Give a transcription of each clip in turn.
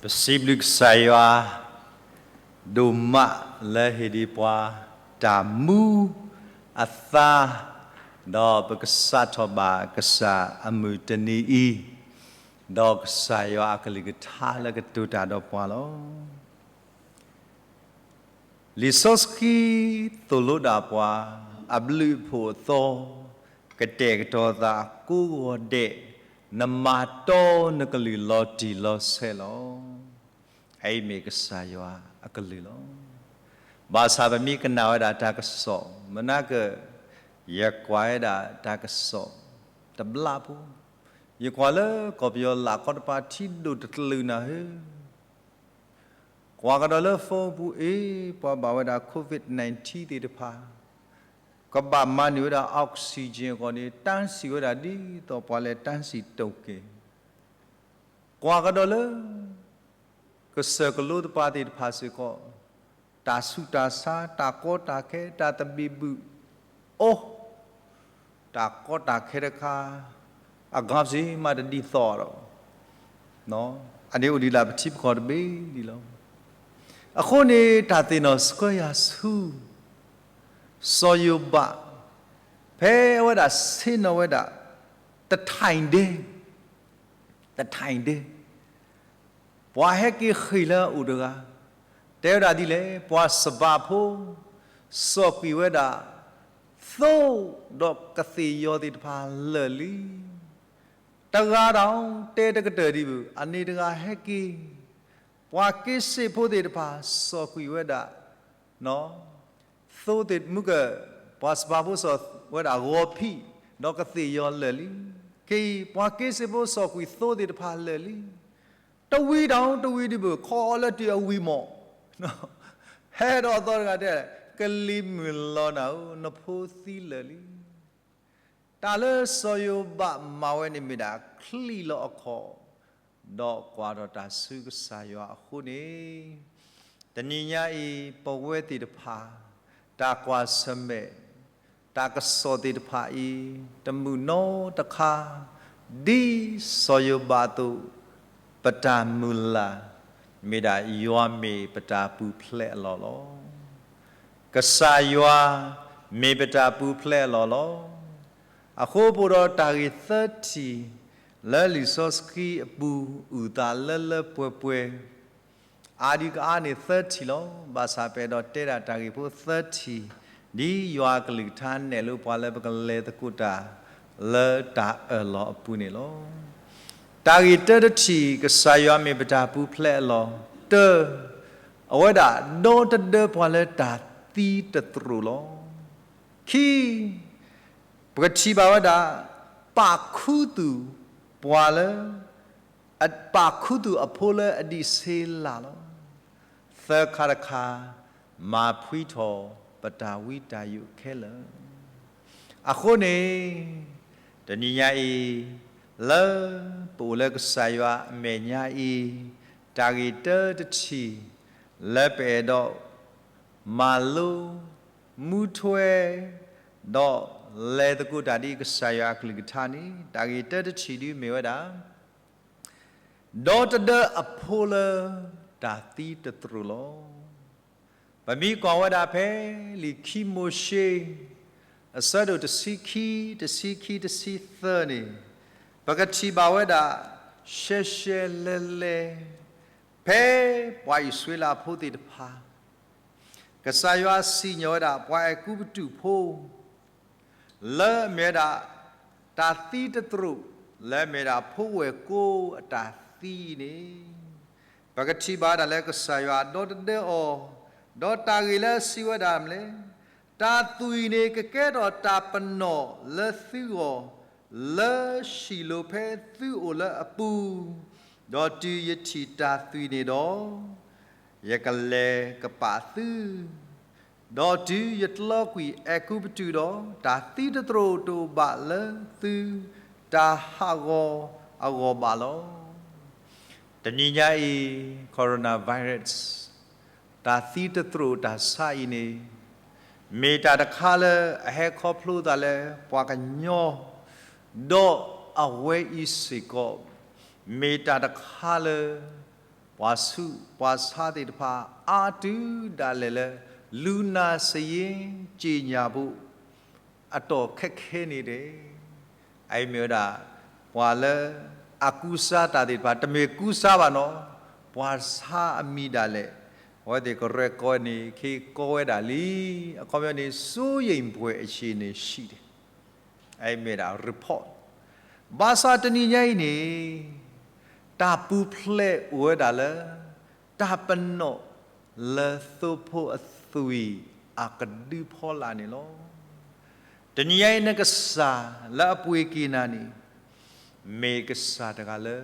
ပစံးဘျုးကစၢ်ယွၤ ဒိၣ်မးလၢဟ့ၣ်ဒံးပှၤ တၢ်မူအသါ, ဒီးပကစးထီၣ်ဘၣ်ကစၢ်အမုၢ်တနံၤအံၤ, ဒီးကစၢ်ယွၤအကလုၢ်ကထါလၢကတိၤတၢ်ဒီးပှၤလီၤ. လံာ်စီဆှံသိၣ်လိဒၣ်ပှၤ, အဘျုးအဖှိၣ်အသီ, ကတဲာ်ကတီၤသးကိးဂီၤဒဲး, နမၤတီနကလုၢ်လီၤတံၢ်လီၤဆဲးလီၤ. အအံၤမ့ၢ်ကစၢ်ယွၤအကလုၢ်လီၤ. ဘၣ်ဆၣ်ပမ့ၢ်ကနၣ်ဝဲဒၣ်တၢ်ကစီၣ်, မနုၤက ယကွၢ်ဝဲဒၣ်တၢ်ကစီၣ် တဘျီဖိ, ယကွၢ်လၢကီၢ်ပယီၤလၢ်ကီတပၤထံဒိၣ်တကလုာ်နၤဧၢ, ကွၢ်ကဒီးလၢ phone ပူၤအ့ၣ် ပှၤဘၣ်ဝဲဒၣ် covid nineteen သ့ၣ်တဖၣ်, ကဘၣ်မၤန့ၢ်ဝဲဒၣ် oxygen အဂီၢ်န့ၣ် တန်းစီဝဲဒၣ်ဒ်သိးပှၤလဲၤတန်းစီတိုကင်ၢ်, ကွၢ်ကဒီးလၢ ကစၢၢ်ကလိတပၤသ့ၣ်တဖၣ်စ့ၢ်ကီး, တၢ်ဆူးတၢ်ဆါ, တၢ်ကီတၢ်ခဲ, တၢ်သဘံၣ်ဘုၣ်, အိၣ်, တၢ်ကီတၢ်ခဲတခါ, အဂၤစ့ၢ်မးတဒ်သိးဒီး, အန့ၣ်အိၣ်ဒံးလၢပထံပကီၢ်တဘ့ၣ်ဒံးလီၤ. အဃိန့ၣ် တၢ်သ့ၣ်နီၣ်ဆှၢယၤဆူ စီၤယိၤဘး, ဖဲအဝဲဒၣ်ဆ့ၣ်နီၤဝဲဒၣ် တထၢၣ်ဒဲ, တထၢၣ်ဒဲ ပှၤဟဲက့ၤဃ့ၢ်လၢအအိၣ်တဂၤ, တဲဝဲဒၣ်ဒ်လဲၣ်, ပှၤစပၤဖိ စိာ်ကွံာ်ဝဲဒၣ် သိဒီးကသ့ၣ်ယီၤသ့ၣ်တဖၣ်လၢာ်လံ. တဂၤဒီးတဲတကတၢၢ်ဒံးဘၣ်, အန့ၣ်တဂၤဟဲက့ၤ, ပှၤက့စ့ၣ်ဖိသ့ၣ်တဖၣ် စိာ်ကွံာ်ဝဲဒၣ် သိသ့ၣ်မုၢ်က, ပှၤစပၤဖိစိာ်ဝဲဒၣ်ဂီၤဖံး, ဒီးကသ့ၣ်ယီၤလၢာ်လံ. ခဲအံၤ ပှၤက့စ့ၣ်ဖိစိာ်ကွံာ်သိသ့ၣ်တဖၣ်လၢာ်လံ. တဝံၤဒီးတဝံၤဒံးဘၣ်, ခီအီၤလၢတၢ်အဝံၤမး, ဟဲဒီးအသီတဂၤတဲ, ကလံၤမုၢ်လီၤနၤဧၢ, နဖိသံလၢာ်လံ. တၢ်လၢစီၤယိၤဘးမၤဝဲန့ၣ်မ့ၢ်ဒၣ်ချံးလီၤအခီၣ်, ဒီးကွၢ်ထီၣ်တၢ်ဆူကစၢ်ယွၤအဃိန့ၣ်, တနံၤညါအံၤ ပဝဲသ့ၣ်တဖၣ်, တၢ်ကွၢ်ဆၢၣ်မဲာ်, တၢ်ကစီၣ်သ့ၣ်တဖၣ်အံၤ တမုာ်နီတခါ, ဒ်စီၤယိၤဘးအသိး, ပတၢ်မုၢ်လၢ် မ့ၢ်ဒၣ်ယွၤမ့ၢ်ပတၢ်ပူၤဖျဲးအလီၢ်လီၤ. ကစၢ်ယွၤမ့ၢ်ပတၢ်ပူၤဖျဲးအလီၢ်လီၤ. အဃိပအိၣ်ဒီးတၢ်ဂ့ၢ်သၢထံၣ် လၢလံာ်စီဆှံအပူၤ အုၣ်သးလၢလၢပှဲၤပှဲၤ, အါဒံးကအါန့ၣ်သၢထံၣ်လီၤ. ဘၣ်ဆၣ်ပအဲၣ်ဒိးတဲဒၣ်တၢ်ဂ့ၢ်ဖိသၢထံၣ်, ဒ်ယွၤအကလုၢ်ကထါနဲၣ်လိပှၤလၢပကလဲၤသကိးတၢ် လၢတၢ်အၢၣ်လီၤအပူၤန့ၣ်လီၤ. တၢ်ဂ့ၢ်တၢတထံၣ်, ကစၢ်ယွၤမ့ၢ်ပတၢ်ပူၤဖျဲးအလီၢ်, တၢ, အဝဲဒၣ်ဒီတဒၢပှၤလၢတၢ်သံတသရိာ်လီၤ. ခံ, ပကထံၣ်ဘၣ်ဝဲဒၣ် ပာ်ခူသူၣ်ပှၤလၢ, ပာ်ခူသူၣ်အဖိလၢအဒံးဆ့လၢ်လီၤ. သၢခါတခါ, မၤဖှံထီၣ်ပတၢ်ဝံတၢ်ယိးခဲလၢာ်. အဃိန့ၣ်, တနံၤညါအံၤ, လၢပအိၣ်လၢကစၢ်ယွၤအမဲာ်ညါအံၤ, တၢ်ဂ့ၢ်တၢတထံၣ် လၢပအဲၣ်ဒိး မၤလိ, မူထွဲ, ဒီးလဲၤသကိးတၢ်ဒ်ကစၢ်ယွၤအကလုၢ်ကထါန့ၣ်, တၢ်ဂ့ၢ်တၢတထံၣ်ဒ်မ့ၢ်ဝဲဒၣ် ဒီတဒၢအဖိလၢတၢ်သံတသရိာ်လီၤ. ပမ့ၢ်ကွၢ်ဝဲဒၣ်ဖဲလံာ်ခံမိၤၡ့ အဆၢဒိၣ်တဆံခံ, တဆံခံ, တဆံသၢန့ၣ်, ပကထံၣ်ဘၣ်ဝဲဒၣ် ရှဲရှဲလဲလဲ, ဖဲပှၤအံၣ်စရ့လးဖိသ့ၣ်တဖၣ် ကစၢ်ယွၤစံၣ်ညီၣ်ဝဲဒၣ်ပှၤအဲၤကူပတူးဖိ လၢအမ့ၢ်ဝဲဒၣ် တၢ်သံတသရိာ် လၢအမ့ၢ်ဝဲဒၣ်ဖိဝဲၢ်ကိအတၢ်သံန့ၣ်, ပကထံၣ်ဘၣ်ဝဲဒၣ်လၢကစၢ်ယွၤဒီတဒၢအီၤ, ဒီးတၢ်ဂ့ၢ်လၢအစံးဝဲဒၣ်မ့ၢ်လဲၣ်, တၢ်သွံၣ်န့ၣ်ကကဲထီၣ်တၢ်ပနီၣ်လၢသုဂီၢ် လၢၡံၣ်လိၤဖဲသုအိၣ်လၢအပူၤ, ဒီးတုၤယထံၣ်တၢ်သွံၣ်န့ၣ်ဒီး, ယကလဲၤကပာ်သု, ဒီးတုၤယတလီၤကွံာ်အဲၤကူပတူးဒီး, တၢ်သံတသရိာ်တအိၣ်ဘၣ်လၢသုတၢ်ဟးဂီၤအဂီၢ်ဘၣ်လီၤ. တနံၤညါအံၤ coronavirus တၢ်သံတသရိာ်တၢ်ဆါအံၤန့ၣ်, မ့ၢ်တၢ်တခါလၢအဟဲခီဖျိသးလၢပှၤကညီ, ဒီးအဝဲအံၤစ့ၢ်ကီး မ့ၢ်တၢ်တခါလၢ ပှၤဆူးပှၤဆါသ့ၣ်တဖၣ် အါတုၤဒၣ်လဲာ်လၢ လူနၤစယ့က့ညၣ်ဖိ အတီၢ်ခဲခဲန့ၣ်ဒီး အအံၤမ့ၢ်ဝဲဒၣ် ပှၤလၢအကူစါတၢ်သ့ၣ်တဖၣ် တမ့ၢ်ကူစါဘၣ်နီၤ, ပှၤဆါအမံၤဒၣ်လဲာ် အဝဲသ့ၣ်ကရဲၣ်ကီန့ၣ် ခ့ကီဝဲဒၣ်လံ, အခီပညီန့ၣ် စိုးရိမ်ဖွယ်အခြေအနေရှိတယ် အအံၤမ့ၢ်ဒၣ် report ဘၣ်ဆၣ်တနံၤညါအံၤန့ၣ် တၢ်ပူၤဖျဲးအိၣ်ဝဲဒၣ်လၢ တၢ်ပနီၣ်လၢသိဖိအသွံၣ်အကဒုဖီလာ်န့ၣ်လီၤ. တနံၤညါအံၤ နကစၢ်လၢအပှ့ၤက့ၤနၤန့ၣ် မ့ၢ်ကစၢ်တဂၤလၢ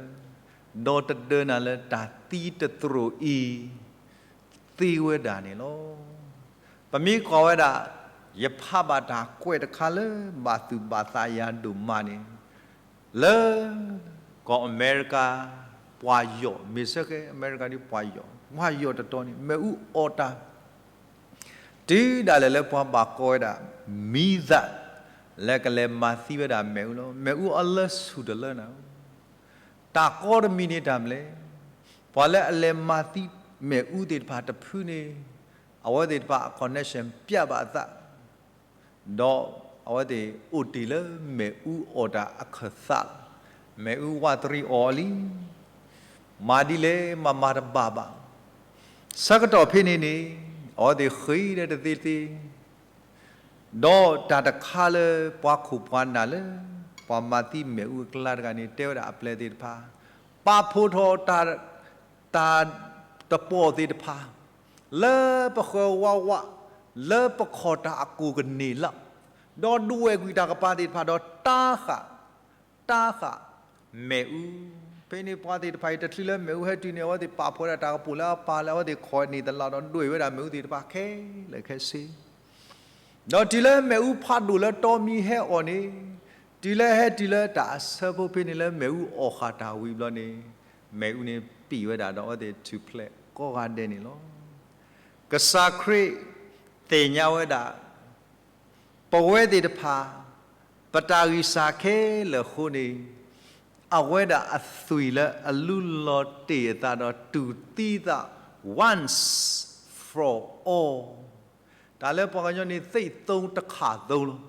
ဒီတဒၢနၤလၢတၢ်သံတသရိာ်အံၤ သ့ဝဲဒၣ်န့ၣ်လီၤ. ပမ့ၢ်ကွၢ်ဝဲဒၣ် ယဖးဘၣ်တၢ်ကွဲးတခါလၢ ဘၣ်သူၣ်ဘၣ်သးယၤဒိၣ်မးန့ၣ် လၢ ကီၢ်အမဲရကၤ ပှၤယီၢ် မ့ၢ်စ့ၢ်ကီး အမဲရကၤဒ်ပှၤယီၢ် ပှၤယီၢ်တတီၤန့ၣ် မ့ၣ်အူအီၣ်တၢ် တုၤဒၣ်လဲာ်လၢပှၤဘၣ်ကိးဝဲဒၣ် မံသး လၢကလဲၤမၤသံဝဲဒၣ်မ့ၣ်အူလီၤ. မ့ၣ်အူအီလၢဆူၣ်တလၢနၤဧၢ, တၢ်ကီတမံၤန့ၣ်တၢ်မနုၤလဲၣ်, ပှၤလၢအလဲၤမၤသံမ့ၣ်အူသ့ၣ်တဖၣ်တဖုန့ၣ် အဝဲသ့ၣ်တဖၣ်အ connection ပျက်ဘၣ်အသး ဒီးအဝဲသ့ၣ်အိၣ်တ့ၢ်လၢမ့ၣ်အူအီၣ်တၢ်အခၢၣ်သးလီၤ. မ့ၣ်အူဝးတရံးအီၣ်လံ, မၤဒ်လဲၣ်မၤမၤတဘၣ်ဘၣ်. ဆၢကတီၢ်ဖဲန့ၣ်န့ၣ် အဝဲသ့ၣ်ဃ့ဒီးတသ့သ့, ဒီးတၢ်တခါလၢပှၤခိၣ်ပှၤနၢ်လၢ ပှၤမၤသံမ့ၣ်အူအကျါတဂၤန့ၣ် တဲဝဲဒၣ်အပျဲၢ်သ့ၣ်တဖၣ်, ပာ်ဖှိၣ်ထီၣ်တၢ် တၢ်တပီၢ်သ့ၣ်တဖၣ် လၢပဃၢၤဝးဝး လၢပခီၣ်တၢ်အကိၢ်ကန့ၢ်လီၤ, ဒီးဒွဲၣ်ကွံာ်တၢ်ကပၤသ့ၣ်တဖၣ်ဒီးတၢ်ဃာ် တၢ်ဃာ်မ့ၣ်အူ. ဖဲန့ၣ်ပှၤသ့ၣ်တဖၣ်အံၤ တချုးလၢမ့ၣ်အူဟဲတုၤန့ၣ် အဝဲသ့ၣ်ပာ်ဖှိၣ်ဝဲဒၣ်တၢ်ကပိာ်လၢအပၢ်လၢအဝဲသ့ၣ်ခီၣ်န့ၢ်သလၣ်ဒီးဒွဲၣ်ဝဲဒၣ်မ့ၣ်အူသ့ၣ်တဖၣ်ခဲလၢာ်ခဲဆ့ ဒီးတုၤလၢမ့ၣ်အူဖးဒိၣ်လၢတီမံၤဟဲအီၣ်န့ၣ်, တုၤလၢဟဲတုၤလၢတၢ်အဆၢဖိဖဲန့ၣ်လၢမ့ၣ်အူအီၣ်ဃာ်တၢ်ဝံၤဘျီန့ၣ်, မ့ၣ်အူန့ၣ်ပံာ်ဝဲဒၣ်ဒီးအဝဲသ့ၣ်ထူၣ်ဖျဲးကိးဂၤဒဲးန့ၣ်လီၤ. ကစၢ်ခရံာ်သ့ၣ်ညါဝဲဒၣ် ပဝဲသ့ၣ်တဖၣ် ပတၢ်ဂံၢ်စၢ်ခဲလၢာ်အဃိန့ၣ်, အဝဲဒၣ်အသွံၣ်လၢအလူလီၤတ့ၢ်အသးဒီးတူၢ်သံသး once for all, တၢ်လၢပှၤကညီန့ၣ် သ့ၣ်သိတခၣ်သိလီၤ.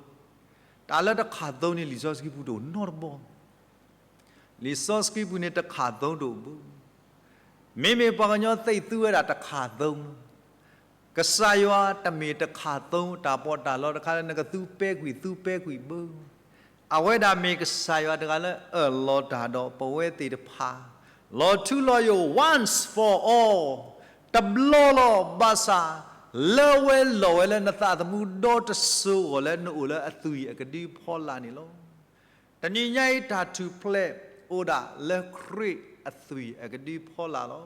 တၢ်လၢတခၣ်သိန့ၣ် လံာ်စီဆှံပူၤတအိၣ်နီတဘီ လံာ်စီဆှံပူၤန့ၣ်တခၣ်သိတအိၣ်ဘၣ်. မ့မ့ၢ်ပှၤကညီသ့ၣ်သူဝဲဒၣ်တခၣ်သိလီၤ. ကစၢ်ယွၤတမ့ၢ်တခၣ်သိတၢ်ပီးတၢ်လီတခါလၢနကသူပဲကွံာ်သူပဲကွံာ်ဘၣ်. အဝဲဒၣ်မ့ၢ်ကစၢ်ယွၤတဂၤလၢအၢၣ်လီၤတၢ်ဒီးပဝဲသ့ၣ်တဖၣ် လီၤထူလီၤယိာ် once for all တဘျီလီၤ. ဘၣ်ဆၣ် လၢဝဲလီၤဝဲလၢနသးသမူဒီတစိၤအဂီၢ်လၢနအိၣ်လၢအသွံၣ်အကဒုဖီလာ်န့ၣ်လီၤ. တနံၤညါအံၤတၢ်ထူၣ်ဖျဲးအိၣ်ဒၣ်လၢခရံာ်အသွံၣ်အကဒုဖီလာ်လီၤ.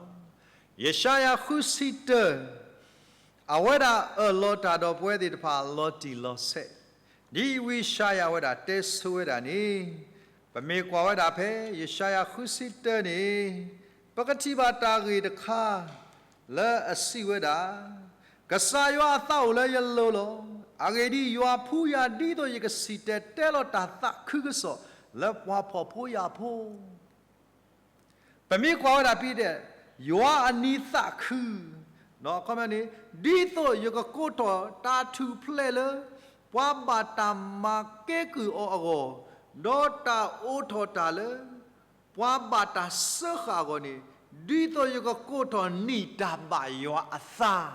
ယၡါယၤဃုဆံတၢ အဝဲဒၣ်အၢၣ်လီၤတၢ်ဒီးပဝဲသ့ၣ်တဖၣ်လီၤတံၢ်လီၤဆဲး, ဒ်ဝံယၡါယၤဝဲဒၣ်တဲဆိဝဲဒၣ်န့ၣ်, ပမ့ၢ်ကွၢ်ဝဲဒၣ်ဖဲယၡါယၤဃုဆံတၢန့ၣ်, ပကထံၣ်ဘၣ်တၢ်ဂ့ၢ်တခါ လၢအစံးဝဲဒၣ်, ကစၢ်ယွၤအသးအိၣ်လၢယလိၤလီၤ. အဂ့ၢ်ဒ်အံၤ, ယွၤဖှူယၤဒ်သိးယကစံၣ်တဲၤတဲလီၤတၢ်သးခုကစီၣ်လၢပှၤဖှီၣ်ဖိယာ်ဖိ ပမ့ၢ်ကွၢ်ဝဲဒၣ်ဖဲဒဲး, ယွၤအနံၤသးခု, ခီန့ၣ်, ဒ်သိးယကကိးထီၣ်တၢ်ထူၣ်ဖျဲးလၢ ပှၤဘၣ်တၢ်မၤကဲကုၢ်အီၤအဂီၢ်, ဒီးတၢ်အိးထီၣ်တၢ်လၢ ပှၤဘၣ်တၢ်စၢဃာ်အဂီၢ်န့ၣ်, ဒ်သိးယကကိးထီၣ်နံၣ်တၢ်ဘၣ်ယွၤအသး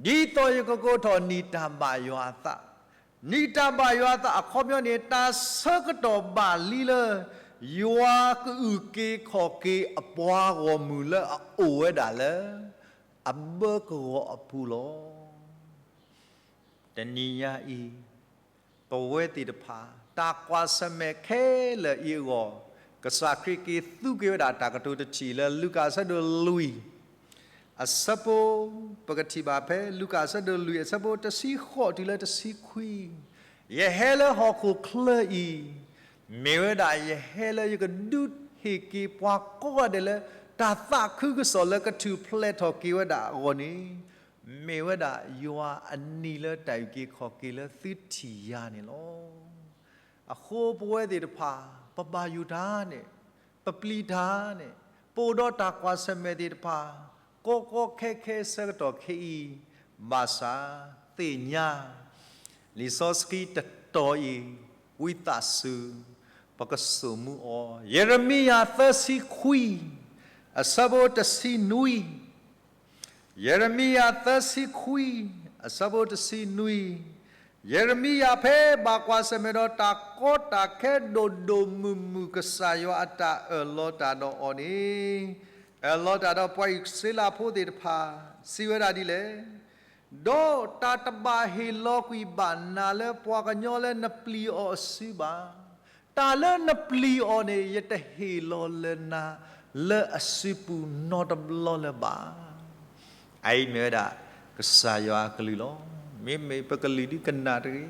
ဒ်သိးယကကိးထီၣ်နံၣ်တၢ်ဘၣ်ယွၤအသး, နံၣ်တၢ်ဘၣ်ယွၤအသးအခီပညီန့ၣ် တၢ်ဆၢကတီၢ်ဘၣ်လံလၢ ယွၤကအုၣ်က့ၤခီၣ်က့ၤအပှၤဂီၢ်မုၢ်လၢအအိၣ်ဝဲဒၣ်လၢ အဘၢကဝီၤအပူၤလီၤ. တနံၤညါအံၤ ပဝဲသ့ၣ်တဖၣ် တၢ်ကွၢ်ဆၢၣ်မဲာ်ခဲလၢာ်အံၤအဂီၢ်, ကစၢ်ခရံာ်က့ၤသူက့ၤဝဲဒၣ်တၢ်ကတိၤတထံၣ်လၢလူၤကၣ်အဆၢဒိၣ်လွံၢ် အဆၢဖိ, ပကထံၣ်ဘၣ်ဖဲလူၤကၣ်အဆၢဒိၣ်လွံၢ်အဆၢဖိတဆံဃိးတုၤလၢတဆံခွံ, ယဟဲလၢဟီၣ်ခိၣ်ချၢအံၤ, မ့ၢ်ဝဲဒၣ်ယဟဲလၢယကဒုးဟ့ၣ်က့ၤပှၤကိးဂၤဒဲးလၢ တၢ်သးခုကစီၣ်လၢကထူၣ်ဖျဲးထီၣ်က့ၤဝဲဒၣ်အဂီၢ်န့ၣ်, မ့ၢ်ဝဲဒၣ်ယွၤအနံၤလၢတၢ်အုၣ်က့ၤခီၣ်က့ၤလၢသုထံၣ်ယၤန့ၣ်လီၤ. အဃိပဝဲသ့ၣ်တဖၣ် ပဘၣ်ယိၣ်တၢ်န့ၣ်, ပပျံၤတၢ်န့ၣ်, ပအိၣ်ဒီးတၢ်ကွၢ်ဆၢၣ်မဲာ်သ့ၣ်တဖၣ် ကီကီခဲခဲဆၢကတီၢ်ခဲအံၤ, ဘၣ်ဆၣ်သ့ၣ်ညါ လံာ်စီဆှံတတီၤအံၤ ဝံသးစူၤ ပကစိာ်မူအီၤ. ယံးရမံယၤသၢဆံခွံ အဆၢဖိတဆံနွံ, ယံးရမံယၤသၢဆံခွံ အဆၢဖိတဆံနွံ, ယံးရမံယၤဖဲဘၣ်ကွၢ်ဆၢၣ်မဲာ်ဒီးတၢ်ကီတၢ်ခဲဒိၣ်ဒိၣ်မုၢ်မုၢ် ကစၢ်ယွၤအတၢ်အၢၣ်လီၤတၢ်ဒီးအီၤန့ၣ်, အၢၣ်လီၤတၢ်ဒီးပှၤအံၣ်စရ့လးဖိသ့ၣ်တဖၣ် စံးဝဲဒၣ်ဒ်လဲၣ်. ဒီးတၢ်တဘၣ်ဟ့ၣ်လီၤကွံာ်ဘၣ်နၤလၢပှၤကညီလၢနပျံၤအီၤအစုဘၣ်. တၢ်လၢနပျံၤအီၤန့ၣ် ယတဟ့ၣ်လီၤလၢနၤလၢအစုပူၤနီတဘျီလၢၤဘၣ်. အအံၤမ့ၢ်ဝဲဒၣ် ကစၢ်ယွၤအကလုၢ်လီၤ. မ့မ့ၢ်ပကလုၢ်ဒုးကနၣ်တဂ့ၤ,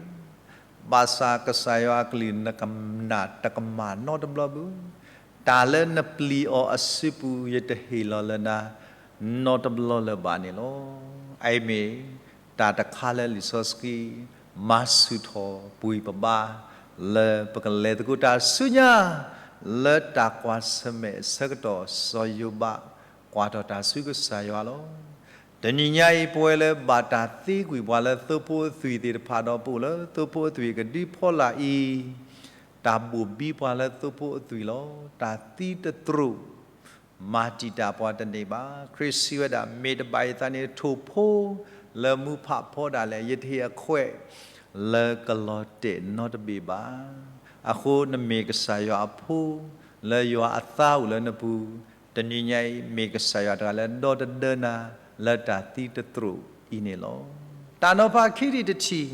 ဘၣ်ဆၣ်ကစၢ်ယွၤအကလုၢ်နကနၣ်တကမၣ်နီတဘျီဘၣ်. တၢ်လၢနပျံၤအီၤအစုပူၤ ယတဟ့ၣ်လီၤလၢနၤ နီတဘျီလၢၤဘၣ်န့ၣ်လီၤ. အအံၤမ့ၢ်တၢ်တခါလၢလံာ်စီဆှံ မၤဆူၣ်ထီၣ်ပှ့ၤပဘါ လၢပကလဲၤသကိးတၢ်ဆူညါ လၢတၢ်ကွၢ်ဆၢၣ်မဲာ်အဆၢကတီၢ် စီၤယိၤဘး ကွၢ်ထီၣ်တၢ်ဆူကစၢ်ယွၤလီၤ. တနံၤညါအံၤ ပဝဲလၢဘၣ်တၢ်သံကွံာ်ပှၤလၢသိဖိအသွံၣ်သ့ၣ်တဖၣ်ဒီး ပအိၣ်လၢသိဖိအသွံၣ်အကဒုဖီလာ်အံၤ, တၢ်ဘိၣ်ဘံပှၤလၢသိဖိအသွံၣ်လီၤ. တၢ်သံတသရူး မၤတံာ်တာ်ပှၤတန့ၢ်ဘၣ်. ခရံာ်စံးဝဲဒၣ်, မ့ၢ်တဘၣ်ယသးန့ၣ် ထိၣ်ဖိလၢမူဖးဖီဒၣ်လဲာ်, ယတဟ့ၣ်အခွဲး လၢကလီၤတဲာ်နီတဘ့ၣ်ဘၣ်. အဃိနမ့ၢ်ကစၢ်ယွၤအဖိ, လၢယွၤအသါအိၣ်လၢနပူၤ, တနံၤညါအံၤ မ့ၢ်ကစၢ်ယွၤတဂၤလၢဒီတဒၢနၤ လၢတၢ်သံတသရူးအံၤန့ၣ်လီၤ. တၢ်နီၤဖးခံထံၣ်တထံၣ်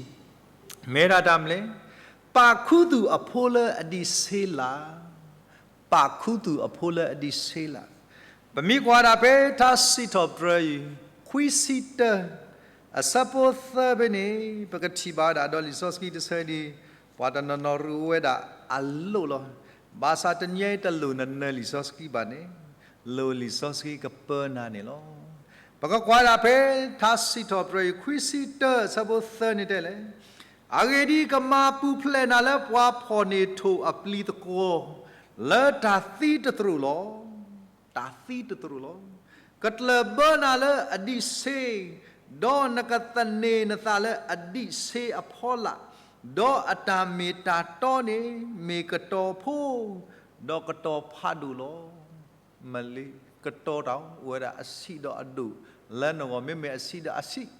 မ့ၢ်ဒၣ်တၢ်မနုၤလဲၣ်, ပာ်ခူသူၣ်အဖိလၢအဒံးဆ့လး ပာ်ခူသူၣ်အဖိလၢအဒံးဆ့လး. ပမ့ၢ်ကွၢ်ဒၣ်ဖဲထါစံးထီၣ်ပတြၢၤ ခွံဆံတၢ အဆၢဖိသၢဖဲန့ၣ်, ပကထံၣ်ဘၣ်ဝဲဒၣ်ဒီးလံာ်စီဆှံတဆၢဒ် ပှၤတနီၤနီၤရူးဝဲဒၣ်အလိၣ်လီၤ. ဘၣ်ဆၣ်တနံၤအံၤတလိၣ်နနၢၤလံာ်စီဆှံဘၣ်န့ၣ်, လိၣ်လံာ်စီဆှံကပၢနၤန့ၣ်လီၤ. ပကကွၢ်ဒၣ်ဖဲထါစံးထီၣ်ပတြၢၤ ခွံဆံတၢ အဆၢဖိသၢန့ၣ်တဲလဲၣ်, အဂ့ၢ်ဒ်အံၤ, ကမၤပူၤဖျဲးနၤလၢပှၤဖီၣ်န့ၢ်ထိၣ်အပျံၤသကွီၤ လၢတၢ်သံတသရူးလီၤ. တၢ်သံတသရူးလီၤ. ကကျၢၢ်ဘၢနၤလၢအဒံးဆ့, ဒီးနကသန့ၤနသးလၢအဒံးဆ့အဖီလာ်, ဒီးအတၢ်မ့ၢ်တၢ်တီန့ၣ် မ့ၢ်ကတီၤဖိ, ဒီးကတီၤဖးဒိၣ်လီၤ. မ့ၢ်လၢကတီၤတၢ်အိၣ်ဝဲဒၣ်အဆံးဒီးအဒိၣ်လၢနဂီၢ်, မ့မ့ၢ်အဆံးဒီးအဆံး,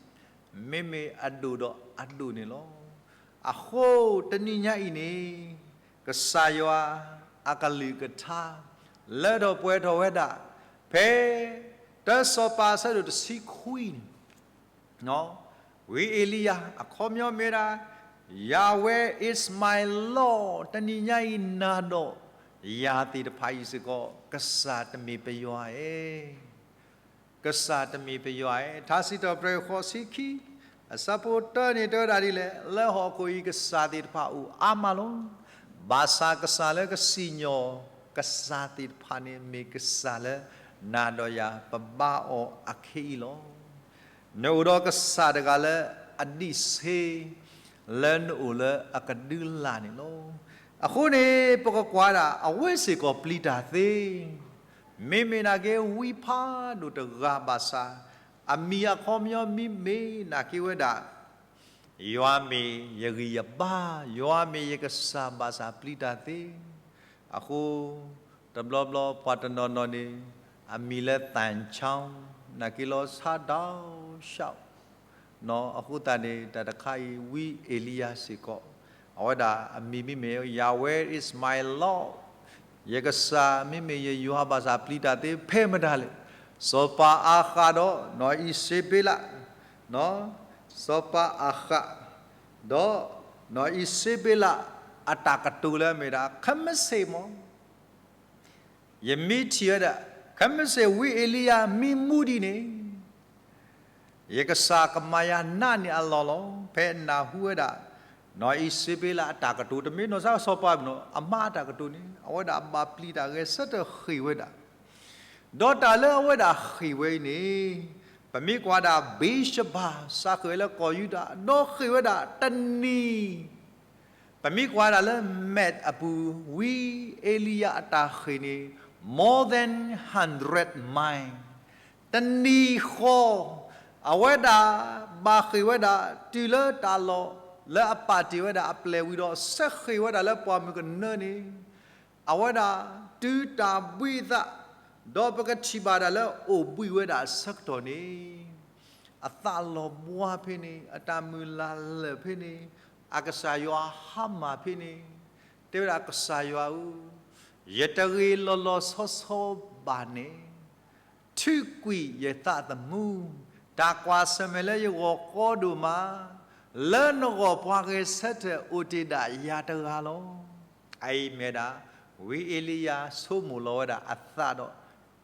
မ့မ့ၢ်အဒိၣ်ဒီးအဒိၣ်န့ၣ်လီၤ. အဃိတနံၤညါအံၤန့ၣ်, ကစၢ်ယွၤအကလုၢ်ကထါ လၢထီၣ်ပှဲၤထီၣ်ဝဲဒၣ် ဖဲတၢစီၤပၤအဆၢဒိၣ်တဆံခွံန့ၣ်, ဝံအ့လံယၤ အခီပညီမ့ၢ်ဒၣ် Yahweh is my Lord, တနံၤညါအံၤနၤဒီးယၤသ့ၣ်တဖၣ်အံၤစ့ၢ်ကီး ကစၢ်တမ့ၢ်ပယွၤဧၢ ကစၢ်တမ့ၢ်ပယွၤဧၢ. ထါစံးထီၣ်ပတြၢၤဃိးဆံခံ အဆၢဖိတၢန့ၣ်တဲဝဲဒၣ်ဒ်လဲၣ်, လၢဟီၣ်ခိၣ်အံၤကစၢ်သ့ၣ်တဖၣ်အိၣ်အါမးလီၤ. ဘၣ်ဆၣ်ကစၢ်လၢကစံၣ်ညီၣ်ကစၢ်သ့ၣ်တဖၣ်န့ၣ် မ့ၢ်ကစၢ်လၢနၤဒီးယၤပဘါအီၤအခဲအံၤလီၤ. နအိၣ်ဒီးကစၢ်တဂၤလၢအဒံးဆ့ လၢနအိၣ်လၢအကဒုလာ်န့ၣ်လီၤ. အဃိန့ၣ် ပကကွၢ်ဒၣ် အဝဲစ့ၢ်ကီးပျံၤတၢ်သ့, မ့မ့ၢ်နာ်က့ဝံဖးဒိၣ်တဂၤဘၣ်ဆၣ်, အမံၤအခီပညီမ့မ့ၢ်နာ်က့ဝဲဒၣ် ယွၤမ့ၢ်ယဂံၢ်ယဘါ, ယွၤမ့ၢ်ယကစၢ်ဘၣ်ဆၣ်ပျံၤတၢ်သ့. အဃိ တဘျီဘျီပှၤတနီၤနီၤန့ၣ် အမံၤလၢသၣ်ဆါ နာ်က့လီၤဆါဒီးဆါ အဃိသတးန့ၣ် တၢ်တခါအံၤ ဝံအ့လံယၤစ့ၢ်ကီး အဝဲဒၣ်အမံၤမ့မ့ၢ် Yahweh is my Lord, ယကစၢ်မ့မ့ၢ်ယယွၤဘၣ်ဆၣ်ပျံၤတၢ်သ့ဖဲမတၤလဲၣ်. စီၤပၤအၤဃးဒီးနီၢ်အံၤစ့ဘ့လး, စီၤပၤအၤဃး ဒီးနီၢ်အံၤစ့ဘ့လး အတၢ်ကတိၤလၢအမ့ၢ်ဒၣ် ခဲမုၢ်ဆ့ၣ်မး ယမ့ၢ်ထံၣ်ဝဲဒၣ် ခဲမုၢ်ဆ့ၣ်ဝံအ့လံယၤမံမူဒံးန့ၣ် ယကစၢ်ကမၤယၤနးန့ၢ်အလီၢ်လီၤ. ဖဲနၢ်ဟူဝဲဒၣ် နီၢ်အံၤစ့ဘ့လးအတၢ်ကတိၤ တမ့ၢ်နီၢ်ကစၢ်စီၤပၤဘၣ်နီၤ အမါအတၢ်ကတိၤန့ၣ် အဝဲဒၣ်ဘၣ်ပျံၤတၢ်ဂဲၤဆၢထၢၣ်ဃ့ၢ်ဝဲဒၣ် ဒီးတၢ်လၢအဝဲဒၣ်ဃ့ၢ်ဝဲအံၤန့ၣ် ပမ့ၢ်ကွၢ်ဒၣ် ဘ့းရှဘၤ စးဃ့ၢ်ဝဲလၢကီၢ်ယူဒၤ ဒီးဃ့ၢ်ဝဲဒၣ်တနံၤ ပမ့ၢ်ကွၢ်ဒၣ်လၢမဲးအပူၤ ဝံအ့လံယၤအတၢ်ဃ့ၢ်န့ၣ် more than hundred mile, တနံၤဃီ အဝဲဒၣ်ဘၣ်ဃ့ၢ်ဝဲဒၣ် တုၤလၢတၢ်လီၢ်လၢအပာ်တ့ၢ်ဝဲဒၣ်အပျဲၢ်ဝံၤဒီး ဆဲးဃ့ၢ်ဝဲဒၣ်လၢပှၢ်မုၢ်ကနၢန့ၣ် အဝဲဒၣ်တုၤတၢ်ဘှံးအသး, ဒီးပကထံၣ်ဘၣ်ဒၣ်လၢအိၣ်ဘှံးဝဲဒၣ်အဆၢကတီၢ်န့ၣ် အသးလီၤဘှါဖဲန့ၣ်, အတၢ်မုၢ်လၢ်လၢာ်ဖဲန့ၣ်, အကစၢ်ယွၤဟါမၢ်ဖဲန့ၣ်, တဲဝဲဒၣ်ကစၢ်ယွၤဧၢ, ယတဂ့ၤလီၤလီၤဆီဆီဘၣ်န့ၣ်, ထုးကွံာ်ယသးသမူ, တၢ်ကွၢ်ဆၢၣ်မဲာ်လၢယဂီၢ်ကီဒိၣ်မး, လၢနဂီၢ်ပှၤဂဲၤဆၢထၢၣ်အိၣ်တ့ၢ်ဒၣ်ယၤတဂၤလီၤ. အအံၤမ့ၢ်ဒၣ် ဝံအ့လံယၤဆိကမိၣ်လီၤဝဲဒၣ်အသးဒီး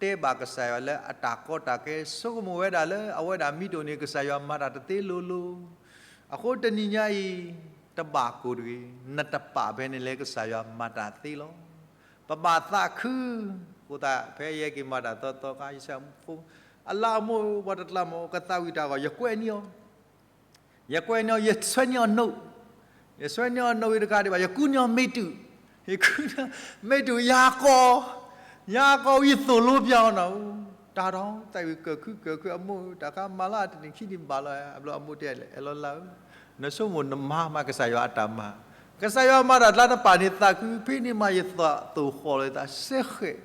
တဲဘၣ်ကစၢ်ယွၤလၢအတၢ်ကီတၢ်ခဲ ဆိကမိၣ်ဝဲဒၣ်လၢအဝဲဒၣ်မ့ၢ်တအိၣ်န့ၣ် ကစၢ်ယွၤမၤတၢ်တသ့လိၤလိၤ, အဃိတနံၤညါအံၤ တဘၣ်ကိၢ်တဂ့ၤ, နတပာ်ဖဲန့ၣ်လၢကစၢ်ယွၤမၤတၢ်သ့လီၤ. ပဘၣ်သးခု, အဃိသတးဖဲယဟဲက့ၤမၤတၢ်သီသီခါ ယဆၢမုၢ်ဖိ, အလၢအမိၢ်ပှၤတကျါမ့ၢ်ကသးဝံၣ်တၢ်ဂီၢ် ယကွဲးန့ၢ်အီၤ ယကွဲးန့ၢ်အီၤ ယဆွဲန့ၢ်အီၤနိၣ်, ယဆွဲန့ၢ်အီၤနိၣ်အံၤတကးဒံးဘၣ် ယကူန့ၢ်အီၤမ့ၢ်တုာ်, ယကူန့ၢ်အီၤမ့ၢ်တုာ် ယၤကိး, ယၤကိးဝံၤသိၣ်လိပျၢ်အီၤနီၤ, တၢ်ဒီးသးဝံၣ်ကၢၢ်ခုကၢၢ်ခုအမိၢ် တၢ်ခါမၤလၢတနံၤခံနံၤဘၣ်လီၤ, အဘျီအမိၢ်တဲလဲၣ် အဲၣ်လီၤလၢ, နဆိကမိၣ်နမၤမးကစၢ်ယွၤအတၢ်မၤ, ကစၢ်ယွၤမၤတၢ်ကျါနပာ်န့ၣ်သးခု ဖဲန့ၣ်မးယသးသိၣ်ဃီၣ်လီၤ ယသးစဲဃဲး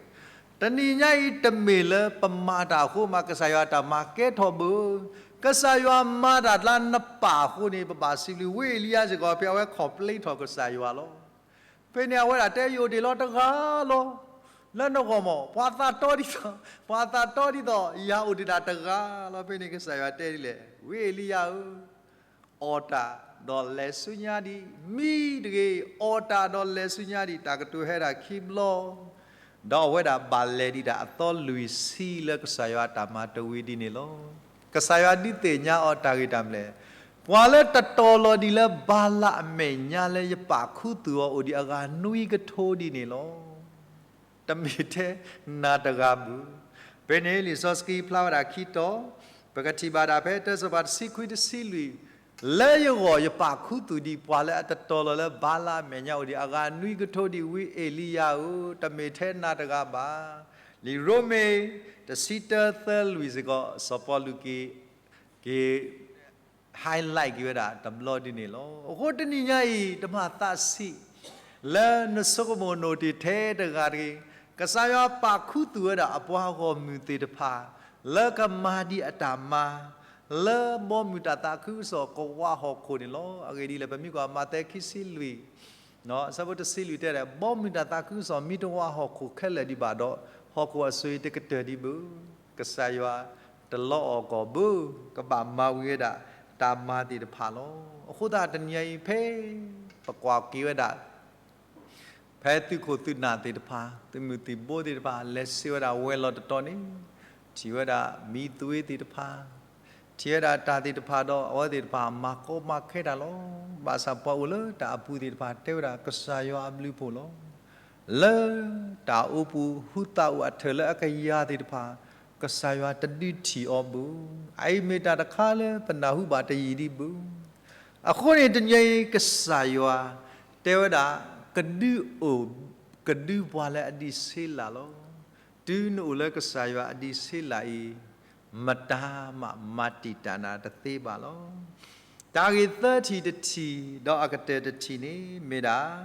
တနံၤညါအံၤတမ့ၢ်လၢပမၤတၢ်အဃိမး ကစၢ်ယွၤအတၢ်မၤကဲထီၣ်ဘၣ်, ကစၢ်ယွၤမၤတၢ်လၢနပာ်အဃိန့ၣ် ပဘၣ်စံးဘျုး ဝံအ့လံယၤစ့ၢ်ကီး ဖဲအဝဲခီၣ်ပျ့ထီၣ်ကစၢ်ယွၤလီၤ. ဖဲန့ၣ်အဝဲဒၣ်တဲ ယအိၣ်တ့ၢ်လီၤတဂၤလီၤ. လၢနဂီၢ်မး ပှၤသးတီဒ်သိး, ပှၤသးတီဒ်သိး ယၤအိၣ်တ့ၢ်ဒၣ်တဂၤလီၤ. ဖဲန့ၣ်ကစၢ်ယွၤတဲဒ်လဲၣ်, ဝံအ့လံယၤဧၢ အီၣ်တၢ်ဒီးလဲၤဆူညါဒံး, မံတဂ့ၤ, အီၣ်တၢ်ဒီးလဲၤဆူညါဒံး, တၢ်ကတိၤဟဲဒၣ်ခံဘျီ, ဒီးအဝဲဒၣ်ဘၣ်လဲၤဒံးတၢ်အသီလွံၢ်ဆံလၢကစၢ်ယွၤအတၢ်မၤတဝံၤဒ်န့ၣ်လီၤ. ကစၢ်ယွၤဒုးသ့ၣ်ညါအီၤတၢ်ဂ့ၢ်တၢ်ကျိၤ, ပှၤလၢတတီၤလီၤဒံးလၢဘၤလးမဲာ်ညါလၢယပာ်ခူသူၣ်အီၤအိၣ်ဒံးအဂၤနွံကထိဒ်န့ၣ်လီၤ. တမ့ၢ်ထဲနၤတဂၤဘၣ်. ဖဲန့ၣ်လံာ်စီဆှံဖျါဝဲဒၣ်ခံတီၤ, ပကထံၣ်ဘၣ်ဒၣ်ဖဲတၢစီၤပၤတဆံခွံတဆံလွံၢ်, လၢယဂီၢ်ယပာ်ခူသူၣ်ဒံးပှၤလၢအတတီၤလီၤလၢဘၤလးမဲာ်ညါအိၣ်ဒံးအဂၤနွံကထိဒံး ဝံအ့လံယၤဧၢ, တမ့ၢ်ထဲနၤတဂၤဘၣ်. လံာ်ရိမ့ၤ တဆံတၢသၢလွံၢ်စ့ၢ်ကီး စီၤပီလူးက့ၤ က့ၤ highlight က့ၤဝဲဒၣ်တဘျီဒ်န့ၣ်လီၤ. အဃိတနံၤညါအံၤ တမၤသးဆံး လၢနဆိကမိၣ်နအိၣ်တ့ၢ်ထဲတဂၤတဂ့ၤ, ကစၢ်ယွၤပာ်ခူသူၣ်ဝဲဒၣ်အပှၤဂီၢ်မုၢ်သ့ၣ်တဖၣ် လၢကမၤဒံးအတၢ်မၤ လၢဘီမုၢ်တၢ်သးခုကစီၣ်ကဝးဟီၣ်ခိၣ်န့ၣ်လီၤ. အဂ့ၢ်ဒ်လဲၣ် ပမ့ၢ်ကွၢ်မးသဲခံဆံလွံၢ် အဆၢဖိတဆံလွံၢ်တဲဒၣ်, ဘီမုၢ်တၢ်သးခုကစီၣ်မ့ၢ်တဝးဟီၣ်ခိၣ်ခဲလၢာ်ဒံးဘၣ်ဒီး ဟီၣ်ခိၣ်အစိၤအံၤတကတၢၢ်ဒံးဘၣ်. ကစၢ်ယွၤတလီအီၣ်ကီၢ်ဘၣ်, ကဘၣ်မၤဝံၤဝဲဒၣ်တၢ်မၤသ့ၣ်တဖၣ်လီၤ. အဃိသတးတနံၤညါအံၤဖဲ ပကွၢ်က့ၤဝဲဒၣ် ဖဲသုးခိၣ်သုးနၢ်သ့ၣ်တဖၣ်, သုးမုၢ်သံၣ်ဘိသ့ၣ်တဖၣ် လဲၤဆ့ဝဲဒၣ်ဝဲၤလီၢ်တတီၤန့ၣ်, ထံၣ်ဝဲဒၣ်မံသွ့သ့ၣ်တဖၣ်, ထံၣ်ဝဲဒၣ်တၢ်သ့ၣ်တဖၣ်ဒီး အဝဲသ့ၣ်တဖၣ်မၤကီမၤခဲတၢ်လီၤ. ဘၣ်ဆၣ်ပှၤအိၣ်လၢတၢ်အပူၤသ့ၣ်တဖၣ်တဲဝဲဒၣ်ကစၢ်ယွၤအဘျုးအဖှိၣ်လီၤ. လၢတၢ်အိပူၤဟူသၣ်အိၣ်အထၢၣ်လၢအကယၤသ့ၣ်တဖၣ်, ကစၢ်ယွၤတဒုးထံၣ်အီၤဘၣ်. အအံၤမ့ၢ်တၢ်တခါလၢပနၢ်ဟူဘၣ်တယံာ်ဒံးဘၣ်. အဃိန့ၣ်တနံၤအံၤကစၢ်ယွၤတဲဝဲဒၣ် ကဒုးအိၣ် ကဒုးပှၤလၢအဒံးဆှံလၢ်လီၤ. တုၤနအိၣ်လၢကစၢ်ယွၤအဒံးဆှံလၢ်အံၤ, မတၤမးမၤတံာ်တာ်နၤတသ့ဘၣ်လီၤ. တၢ်ဂ့ၢ်သၢထံၣ်တထံၣ် ဒီးအကတၢၢ်တထံၣ်န့ၣ်မ့ၢ်ဒၣ်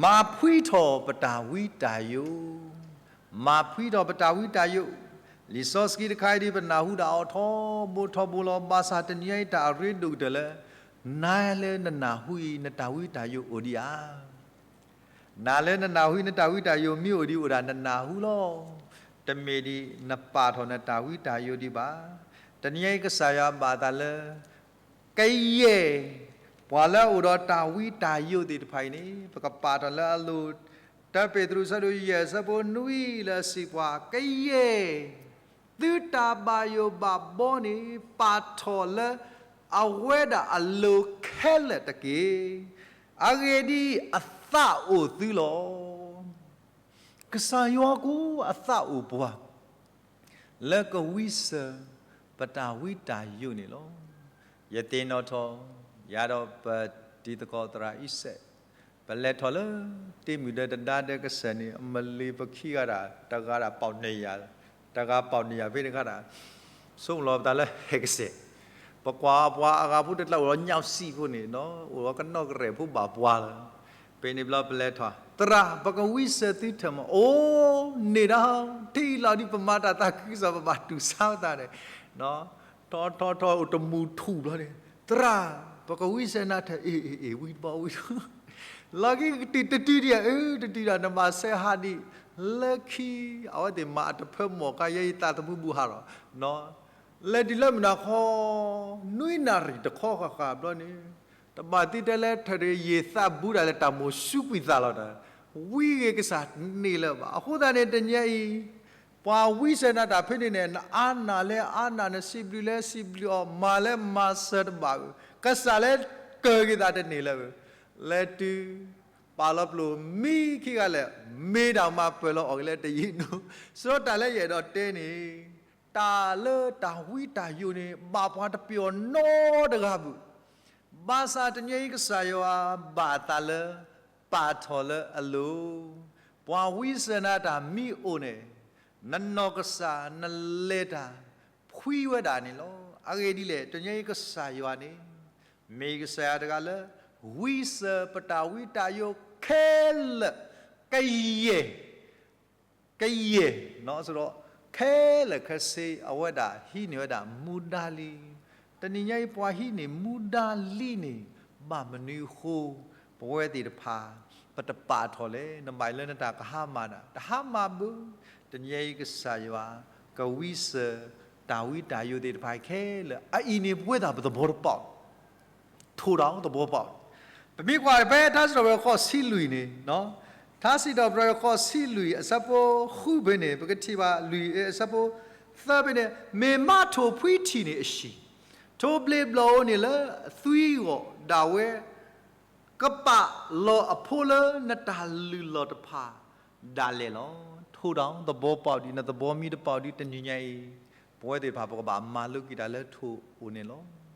မၤဖှံထီၣ်ပတၢ်ဝံတၢ်ယိာ်, မၤဖှံထီၣ်ပတၢ်ဝံတၢ်ယိာ်. လံာ်စီဆှံတခါအံၤဒ်ပနၢ်ဟူဒၣ်အီၤထီဘိထီဘိလီၤ. ဘၣ်ဆၣ်တနံၤအံၤတၢ်အရ့ဒိၣ်ကတၢၢ်လၢ နၤလၢနနၢ်ဟူအံၤ နတၢ်ဝံတၢ်ယိာ်အိၣ်ဒံးဧါ. နၤလၢနနၢ်ဟူအံၤ နတၢ်ဝံတၢ်ယိာ်မ့ၢ်အိၣ်ဒံးအိၣ်ဒၣ်နနၢ်ဟူလီၤ. တမ့ၢ်ဒ်နပာ်ထီၣ်နတၢ်ဝံတၢ်ယိာ်ဒံးဘၣ်. တနံၤအံၤကစၢ်ယွၤဘၣ်အသးလၢ ကယဲၢ် ပှၤလၢအအိၣ်ဒီးတၢ်ဝံတၢ်ယိာ်သ့ၣ်တဖၣ်အံၤန့ၣ် ပကပာ်ထီၣ်လၢအလိၤ တၢပ့းတရူး ဆၢဒိၣ်ယဲၢ်ဆၢဖိနွံလၢအစံးပှၤ ကယဲၢ် သုတၢ်ဘၣ်ယိၣ်ဘၣ်ဘီန့ၣ် ပာ်ထီၣ်လၢအဝဲဒၣ်အလိၤခဲလၢာ်တက့ၢ်. အဂ့ၢ်ဒ်အံၤ, အသးအိၣ်သုလီၤ. ကစၢ်ယွၤကိးအသးအိၣ်ပှၤ လၢကဝံစၢၤပတၢ်ဝံတၢ်ယိာ်န့ၣ်လီၤ. ယသ့ၣ်နီၣ်ထီၣ် ယၤဒီးပတံၤသကိးသရၣ်အံၤစဲး ပလဲၤထီၣ်လၢ တ့မုၢ်ဒၢတဒါဒၢကစၢၢ်န့ၣ် အမလ့ၤပခံဂၤဒၣ် တဂၤဒၣ်ပီၣ်န့ၢ်ယၤ, တဂၤပီၣ်န့ၢ်ယၤဖဲတခါဒၣ်, ဆိကမိၣ်လီၤပသးလၢဟဲကစဲၢ်, ပကွၢ်ပှၤအဂၤဖိတကျါအိၣ်လီၤညၣ်စံးဖိန့ၣ်နီၤ, အိၣ်လီၤကနီၣ်ကရဲၣ်ဖိဘၣ်ပှၤလီၤ. ဖဲန့ၣ်ဘျီပလဲၤထီၣ်, သရၣ် ပကဝံစၢၤသုထၢၣ်မး, အိၣ်န့ၣ်ဒၣ်, ထံၣ်လီၤဒ်ပမၤတၢ်သးခုကစီၣ် ပဘၣ်တူၢ်ဆါပသးန့ၣ် ထီထီထီအိၣ်တမူထူၣ်ဘျီန့ၣ်, သရၣ် ပကဝံစၢၤနၤထၢၣ်, အ့ၣ်အ့ၣ်အ့ၣ် ဝံတဘီဝံတဘီ, လီၤက့ၤကတုၤတတုၤဒံးဧါ, အၢ တတုၤဒၣ် နဘၣ်ဆဲးဟးဒံး, လၢခံ အဝဲသ့ၣ်မၤအတဖၢမီၢ်ခါ ယဲယသးသမူဘူၣ်ဟးလီၤ, လဲၤတုၤလၢမုၢ်နၤခီ နွံနၣ်ရံၣ်တခီဃၣ်ဃၣ်ဘျီန့ၣ်, တဘၣ်သံတဲလၢထၢၣ်တဂ့ၤ ယသးဘူးဒၣ်လၢတၢ်မိၣ်ဆူးကွံာ်သးလီၤတၢ်, ဝံဂ့ၤကစၢ်န့ၣ်လၢၤဘၣ်. အဃိသတးန့ၣ် တနံၤအံၤ ပှၤဝံစၢၤနၤတၢ်ဖဲန့ၣ်န့ၣ် နအါနၢ်လၢအါနၢ် နစံးဘျုးလၢစံးဘျုးအီၤ မၤလၢမၤစၢၤတဘၣ်ဧိၤ ကစၢ်လၢကၢၤက့ၤသးတန့ၢ်လၢၤဧိၤ, လဲၤတုၤ ပာ်လီၤပျိၢ်မံခံဂၤလဲၣ်, မ့ၢ်တၢ်မၤပၢၢ်လီၤအီၣ်က့ၤလၢတယံာ်ဒိၣ်, စရီတၢ်လၢယအဲၣ်ဒိးတဲန့ၣ် တၢ်လၢတၢ်ဝံတၢ်ယိာ်န့ၣ် ဘၣ်ပှၤတပျီၤနီတဂၤဘၣ်. ဘၣ်ဆၣ်တနံၤအံၤကစၢ်ယွၤဘၣ်အသးလၢ ပာ်ထီၣ်လၢအလိၤ, ပှၤဝံစၢၤနၤတၢ်မ့ၢ်အိၣ်န့ၣ် နနီၢ်ကစၢ်နလဲၤတၢ်ဖှံဝဲဒၣ်န့ၣ်လီၤ. အဂ့ၢ်ဒ်လဲၣ် တနံၤအံၤကစၢ်ယွၤန့ၣ် မ့ၢ်ကစၢ်ယွၤတဂၤလၢ ဝံစၢၤပတၢ်ဝံတၢ်ယိာ်ခဲလၢာ် ကယဲၢ် ကယဲၢ် ခဲလၢာ်ခဲဆ့ အဝဲဒၣ်ဟံးန့ၢ်ဝဲဒၣ်မူဒါလံ. တနံၤညါအံၤ ပှၤဟံးန့ၢ်မူဒါလံန့ၣ် ဘၣ်မနုၤအဃိ ပဝဲသ့ၣ်တဖၣ် ပတပာ်ထီၣ်လဲၣ်. နဘၣ်လၢနတၢ်ကဟါမၢ်ဒၣ် တဟါမၢ်ဘၣ်. တနံၤညါအံၤ ကစၢ်ယွၤ ကဝံစၢၤ တၢ်ဝံတၢ်ယိာ်သ့ၣ်တဖၣ်ခဲလၢာ် အအံၤန့ၣ် ပဝဲဒၣ်ပသဘီတပီၣ် ထိၣ်ဒီးသဘီပီၣ်, ပမ့ၢ်ကွၢ်ဖဲထါစံးထီၣ်ပတြၢၤဃိးဆံလွံၢ်န့ၣ်, ထါစံးထီၣ်ပတြၢၤဃိးဆံလွံၢ်အဆၢဖိဃုဖဲန့ၣ် ပကထံၣ်ဘၣ်လွံၢ်အဆၢဖိသၢဖဲန့ၣ်, မ့ၢ်မါထိၣ်ဖှံထံၣ်န့ၣ်အဟံၣ်, ထိၣ်ဘျ့းဘျီၣ်ဧိၤန့ၣ်လၢအသွံဂီၢ်ဒၣ်ဝဲ ကပာ်လီၤအဖိလၢနတၢ်လုၢ်လီၢ်တဖၣ်ဒၣ်လဲာ်လီၤ. ထိၣ်ဒီးသဘီပီၣ်ဒ်နသဘီမံတပီၣ်ဒ်တနံၤညါအံၤ, ပဝဲသ့ၣ်တဖၣ်ပကဘၣ်မၤလိက့ၤတၢ်လၢထိၣ်အိၣ်န့ၣ်လီၤ.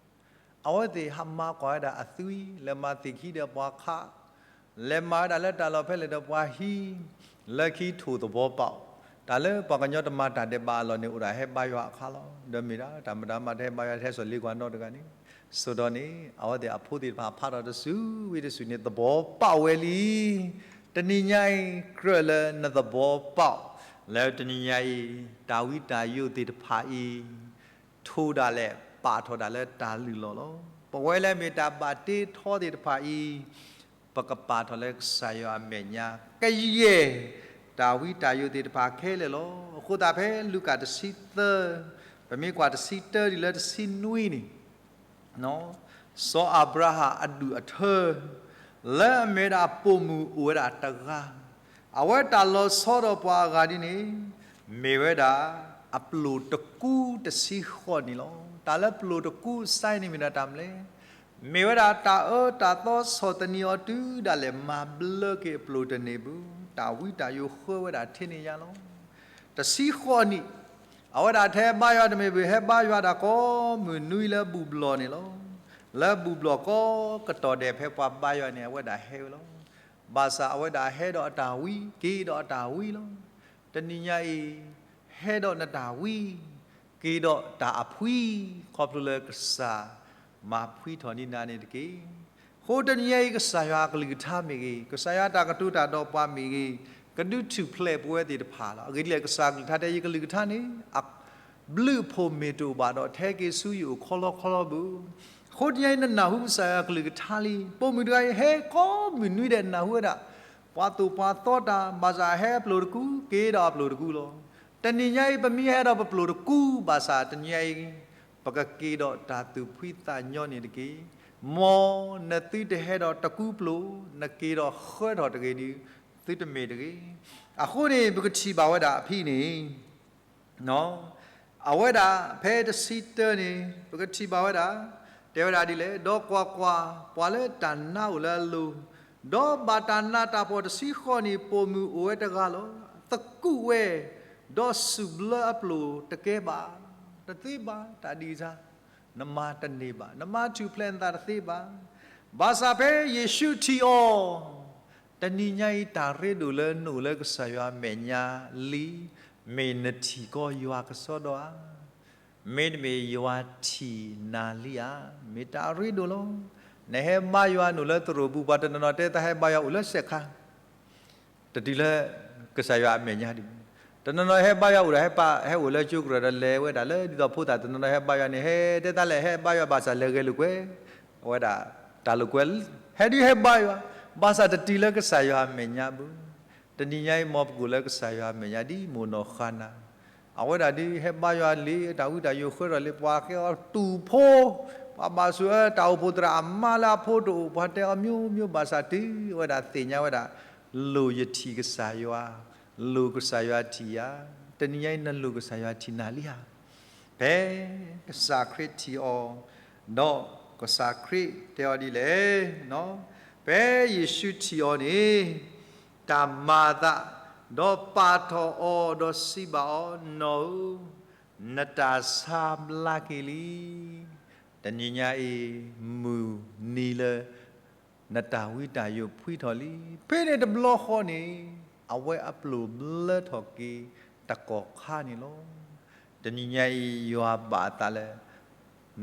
အဝဲသ့ၣ်ဟးမၤကွၢ်ဝဲဒၣ်အသွံ လဲၤမၤသ့ၣ်ခံဒီးပှၤခး, လဲၤမၤဝဲဒၣ်လၢတၢ်လီၢ်ဖဲလဲၣ်ဒီးပှၤဟံး, လၢခံထိၣ်သဘီပီၣ်, တၢ်လၢပှၤကညီတမၤတၢ်ဒဲးဘးအလီၢ်န့ၣ် အိၣ်ဒၣ်ဟဲဘါယွၤအခါလီၤ. ဒီးမ့ၢ်ဒၣ် တၢ်မတၤမၤတဟဲဘါယွၤ တဟဲစိာ်လ့ကွၢ်နီတဂၤန့ၣ်, စိၤဒီးန့ၣ် အဝဲသ့ၣ်အဖိသ့ၣ်တဖၣ်ဖးထီၣ်တစုဝံၤတစုန့ၣ် သဘီပီၣ်ဝဲလံ. တနံၤညါအံၤ ကြၢးလၢနသဘီပီၣ်, လၢတနံၤညါအံၤ တၢ်ဝံတၢ်ယိာ်သ့ၣ်တဖၣ်အံၤ ထိၣ်ဒၣ်လဲာ်ပာ်ထီၣ်ဒၣ်လၢတၢ်လုၢ်လီၢ်လီၤ. ပဝဲလၢမ့ၢ်တၢ်ဘၣ်တ့ထီသ့ၣ်တဖၣ်အံၤ, ပကပာ်ထီၣ်လၢကစၢ်ယွၤအမဲာ်ညါ ကယဲၢ် တၢ်ဝံတၢ်ယိာ်သ့ၣ်တဖၣ်ခဲလၢာ်လီၤ. အဃိသတးဖဲလူၤကၣ်တဆံသၢ, ပမ့ၢ်ကွၢ်တဆံတၢဒ်လၢတဆံနွံန့ၣ် စီၤအၤဘြၤဟၣ်အဒူၣ်အထၢ လၢအမ့ၢ်ဝဲဒၣ်ပိာ်မုၣ်အိၣ်ဝဲဒၣ်တဂၤ, အဝဲတၢ်လီၤဆီဒီးပှၤအဂၤဒ်န့ၣ် မ့ၢ်ဝဲဒၣ်အပျိာ်တကူတဆံဃိးန့ၣ်လီၤ. တၢ်လၢပျိာ်တကူ sign န့ၣ်မ့ၢ်ဒၣ်တၢ်မနုၤလဲၣ်. မ့ၢ်ဝဲဒၣ်တၢ်အၢတၢ်သီဆီၣ်သနံးအီၤတုၤဒၣ်လဲာ် မၤဘျၢက့ၤအပျိာ်တန့ၢ်ဘၣ်, တၢ်ဝံတၢ်ယိာ်ဃၢဝဲဒၣ်ထဲန့ၣ်ညါလီၤ. တဆံဃိးနံၣ်, အဝဲဒၣ်ထဲဘါယွၤတမ့ၢ်ဘၣ် ဟဲဘါယွၤဒၣ်ကိးမုၢ်နွံလၢဘူၣ်ဘျီၣ်န့ၣ်လီၤ. လၢဘူၣ်ဘျီၣ်ကိးကတီၢ်ဒဲးဖဲပှၤဘါယွၤန့ၣ် အဝဲဒၣ်ဟဲဝဲလီၤ. ဘၣ်ဆၣ်အဝဲဒၣ်ဟဲဒီးအတၢ်ဝံ က့ၤဒီးအတၢ်ဝံလီၤ. တနံၤညါအံၤ ဟဲဒီးနတၢ်ဝံ က့ၤဒီးတၢ်အဖှံ, ခီဖျိလၢကစၢ်မၤဖှံထီၣ်န့ၢ်နၤန့ၣ်တက့ၢ်. အဃိတနံၤညါအံၤ ကစၢ်ယွၤအကလုၢ်ကထါမ့ၢ်ဂ့ၤ, ကစၢ်ယွၤတၢ်ကတိၤတၢ်ဒီးပှၤမ့ၢ်ဂ့ၤ, ကဒုးထူၣ်ဖျဲးပဝဲသ့ၣ်တဖၣ်လီၤ. အဂ့ၢ်ဒ်လဲၣ် ကစၢ်ကလုၢ်ကထါတဲ ယကလုၢ်ကထါန့ၣ် အဘျုးအဖှိၣ်မ့ၢ်တအိၣ်ဘၣ်ဒီး ထဲက့ၤဆူယအိၣ်ခီလီခီလီဘၣ်. အဃိတနံၤညါအံၤ နနၢ်ဟူကစၢ်ယွၤအကလုၢ်ကထါလံ. ပိာ်မုၣ်တဂၤအံၤ ဟဲကိးမုၢ်နွံဒဲးနၢ်ဟူဝဲဒၣ် ပှၤသိၣ်ပှၤသီတၢ်, ဘၣ်ဆၣ်ဟဲအပျိာ်တကူ က့ၤဒီးအပျိာ်တကူလီၤ. တနံၤညါအံၤ ပမ့ၢ်ဟဲဒီးပပျိာ်တကူ ဘၣ်ဆၣ်တနံၤညါအံၤ ပကက့ၤဒီးတၢ်သူၣ်ဖှံသးညီန့ၣ်တက့ၢ်. မ်နသုတဟဲဒီးတကူပျိာ်, နက့ၤဒီးဃၢထီၣ်တဂ့ၤဒီး သုတမ့ၢ်တဂ့ၤ. အဃိန့ၣ် ပကထံၣ်ဘၣ်ဝဲဒၣ်အဖဲန့ၣ် အဝဲဒၣ်ဖဲတဆံတၢန့ၣ် ပကထံၣ်ဘၣ်ဝဲဒၣ် တဲဝဲဒၣ်ဒ်လဲၣ်, ဒီးကွၢ်ကွၢ်, ပှၤလၢတၢ်နါအိၣ်လၢအလိၤ, ဒီးဘၣ်တၢ်နးတၢ်ဖှီၣ်တဆံဃိးနံၣ် ပိာ်မုၣ်အိၣ်ဝဲတဂၤလီၤ. သကူးဝဲ, ဒီးစူၣ်ဘျၢအပျိာ်တကဲဘၣ်, တသ့ဘၣ်, တၢ်ဒ်ဆါ နမၤတန့ၢ်ဘၣ်, နမၤထူၣ်ဖျဲးနသးတသ့ဘၣ်. ဘၣ်ဆၣ်ဖဲယ့ၣ်ၡူးထံၣ်အီၤ တနံၤညါအံၤ တၢ်ရ့ဒိၣ်လၢနအိၣ်လၢကစၢ်ယွၤအမဲာ်ညါလံ, မ့ၢ်နထံၣ်ကီးယွၤကစီဒီဧါ, မ့တမ့ၢ်ယွၤထံၣ်နၤလံဧါ, မ့ၢ်တၢ်ရ့ဒိၣ်လီၤ. နဟဲဘါယွၤနအိၣ်လၢသရိာ်ပူၤ ပှၤတနီၤနီၤတဲသးဟဲဘါယွၤအိၣ်လၢစဲးခါ တတုၤလၢကစၢ်ယွၤအမဲာ်ညါဒံး. တနီၤနီၤဟဲဘါယွၤအိၣ်ဒီး ဟဲပာ် ဟဲအိၣ်လၢကၠိကရၢၢ်ဒီး လဲၤဝဲဒၣ်လၢဒ်သိးဖိသၣ်တနီၤနီၤဟဲဘါယွၤန့ၣ် ဟဲတဲသးလဲၣ် ဟဲဘါယွၤဘၣ်ဆၣ်လဲၤဂဲၤလိာ်ကွဲ အဝဲဒၣ်တၢ်လိာ်ကွဲ ဟဲဒုးဟဲဘါယွၤ, ဘၣ်ဆၣ်တတုၤလၢကစၢ်ယွၤအမဲာ်ညါဘၣ်. တနံၤညါအံၤ မ်ပကအိၣ်လၢကစၢ်ယွၤအမဲာ်ညါဒ်မိၢ်နီၢ်ဃါနၤ အဝဲဒၣ်ဒုးဟဲဘါယွၤလံ တၢ်ဝံတၢ်ယိးဃၢထီၣ်လံ ပှၤကဲအီၤတူၢ်ဖိ, ပှၤဘၣ်ဆိၣ်အၢတၢ်အိၣ်ဖှိၣ်သရၣ်အမါလၢအဖိတအိၣ် ပှၤတဲအီၤမျိုးမျိုး ဘၣ်ဆၣ်တုၤဝဲဒၣ်သ့ၣ်ညါဝဲဒၣ် လိၣ်ယထံၣ်ကစၢ်ယွၤ, လိၣ်ကစၢ်ယွၤထံၣ်ယၤ, တနံၤညါအံၤ နလိၣ်ကစၢ်ယွၤထံၣ်နၤလံဧါ. ဖဲကစၢ်ခရံာ်ထံၣ်အီၤ, ဒီးကစၢ်ခရံာ်တဲအီၤဒ်လဲၣ်, ဖဲယ့ၣ်ၡူးထံၣ်အီၤန့ၣ် တၢ်မၤအသး, ဒီးပာ်ထီၣ်အီၤဒီးစံးဘၣ်အီၤ, နီၢ်ဧၢ, နတၢ်ဆါဘျါက့ၤလံ. တနံၤညါအံၤ မုၢ်နံၤလၢ နတၢ်ဝံတၢ်ယိးဖှံထီၣ်လံ. ဖဲန့ၣ်တဘျီဃီန့ၣ် အဝဲအပျိၢ်ဘျၢထီၣ်က့ၤတကီၢ်ခါန့ၣ်လီၤ. တနံၤညါအံၤ ယွၤဘၣ်အသးလၢ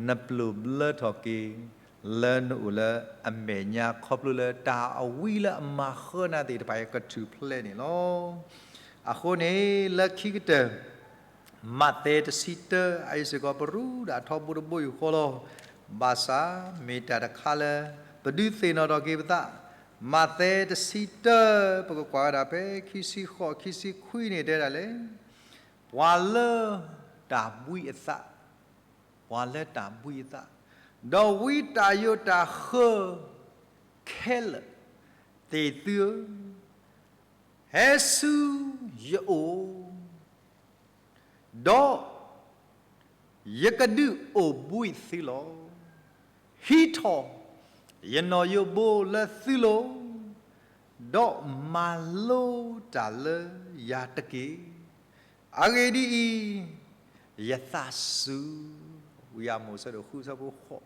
နပျိၢ်ဘျၢထီၣ်က့ၤ လၢနအိၣ်လၢအမဲာ်ညါ ခီဖျိလၢတၢ်အဝံလၢအမၤဃၢနၤသ့ၣ်တဖၣ်အံၤ ကထူၣ်ဖျဲးန့ၣ်လီၤ. အဃိန့ၣ် လၢခံကတၢၢ် မးသဲတဆံတၢ အအံၤစ့ၢ်ကီး ပရူးဒၣ်ထီဘိတဘိယူၢ်ဃီလီၤ. ဘၣ်ဆၣ်မ့ၢ်တၢ်တခါလၢ ပဒုးသ့ၣ်နီၣ်ထီၣ်က့ၤပသး, မးသဲတဆံတၢ ပကကွၢ်ဝဲဒၣ်ဖဲခံဆံဃိး ခံဆံခွံန့ၣ်တဲဒၣ်လဲၣ်, ပှၤလၢတၢ်ဘှံးအသး, ပှၤလၢတၢ်ဘှံးအသး, ဒီးဝံတၢ်ယိးတၢ်ဃၢ ခဲလၢာ်, သ့ၣ်သုဧၢ, ဟဲဆူယအိၣ်, ဒီးယကဒုးအိၣ်ဘှံးသုလီၤ. ဟံးထီၣ်ယနီၣ်ယိးဘိလၢသုလိၤ, ဒီးမၤလိတၢ်လၢယၤတက့ၢ်. အဂ့ၢ်ဒ်အံၤ, ယသးစူၤ, ဝံယၢ်မိၣ်ဆၢဒိၣ်ဃုဆၢဖိဃိး,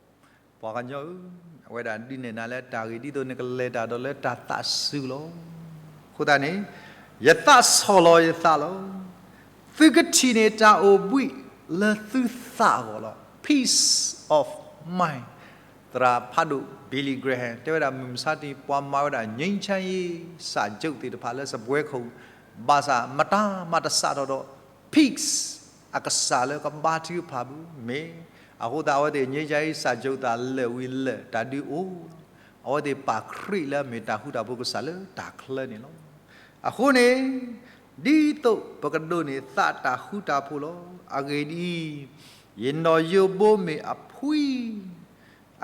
ပှၤကညီဧၢ, အဝဲဒၣ်ဒုးနဲၣ်နၤလၢတၢ်ဂ့ၢ်ဒ်သိးနကလဲၤတၢ်ဒီးလၢတၢ်သးစူၤလီၤ. အဃိသတးန့ၣ် ယသးဆီၣ်လီၤယသးလီၤ. သုကထံၣ်န့ၢ်တၢ်အိၣ်ဘှံးလၢသုသးအဂီၢ်လီၤ. Peace of mind. သရၣ်ဖးဒိၣ် Billy Graham တဲဝဲဒၣ် မုၢ်မဆါတနံၤ ပှၤမၤဝဲဒၣ် ငြိမ်းချမ်းရေးစာချုပ် သ့ၣ်တဖၣ်လၢစားပွဲခုံ ဘၣ်ဆၣ်မတၤမၤတစးထီၣ်ဒီး peace အကစၢ်လၢကဘါထုကဖၣ်ပူၤ မ့ၢ်. အဃိသတး အဝဲသ့ၣ် ငြိမ်းချမ်းရေးစာချုပ် သးလၢာ်ဝံၤလၢာ် တၢ်ဒုးအိၣ်, အဝဲသ့ၣ်ပာ်ခရံာ်လၢအမ့ၢ်တၢ်ဃူတၢ်ဖိးကစၢ်လၢတၢ်ချၢန့ၣ်လီၤ. အဃိန့ၣ် ဒ်သိးပကဒိးန့ၢ်သးတၢ်ဃူတၢ်ဖိးလီၤ. အဂ့ၢ်ဒ်အံၤ, ယနီၣ်ယိးဘိမ့ၢ်အဖှံ,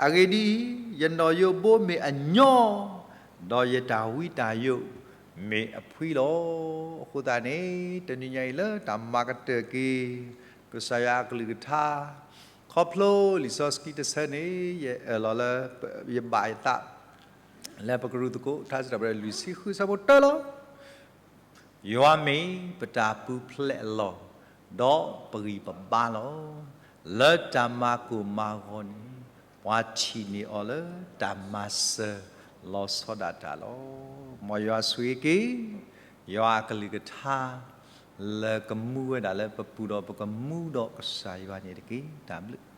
အဂ့ၢ်ဒ်အံၤ, ယနီၣ်ယိးဘိမ့ၢ်အညီ, ဒီးယတၢ်ဝံတၢ်ယိးမ့ၢ်အဖှံလီၤ. အဃိသတးန့ၣ် တနံၤညါအံၤလၢတၢ်မၤကတၢၢ်က့ၤ ကစၢ်ယွၤအကလုၢ်ကထါ, ခီဖျိလံာ်စီဆှံတဆၢန့ၣ် ယအၢၣ်လီၤလၢ ယဘၣ်ယသး လၢပကရူၢ်သကိး ထါစံးထီၣ်ပတြၢၤလွံၢ်ဆံဃုဆၢဖိတၢလီၤ. ယွၤမ့ၢ်ပတၢ်ပူၤဖျဲးအလီၢ်, ဒီးပဂံၢ်ပဘါလီၤ. လၢတၢ်မၤကိၢ်မၤဂီၤန့ၣ် ပှၤထံၣ်န့ၢ်အီၤလၢတၢ်မၤစၢၤလီၤဆီဒၣ်တၢ်လီၤ. မ်ယွၤဆိၣ်ဂ့ၤက့ၤ ယွၤအကလုၢ်ကထါ လၢကမူဝဲဒၣ်လၢပပူၤဒီး ပကမူဒီးကစၢ်ယွၤန့ၣ်တက့ၢ်. တၢ်ဘျုး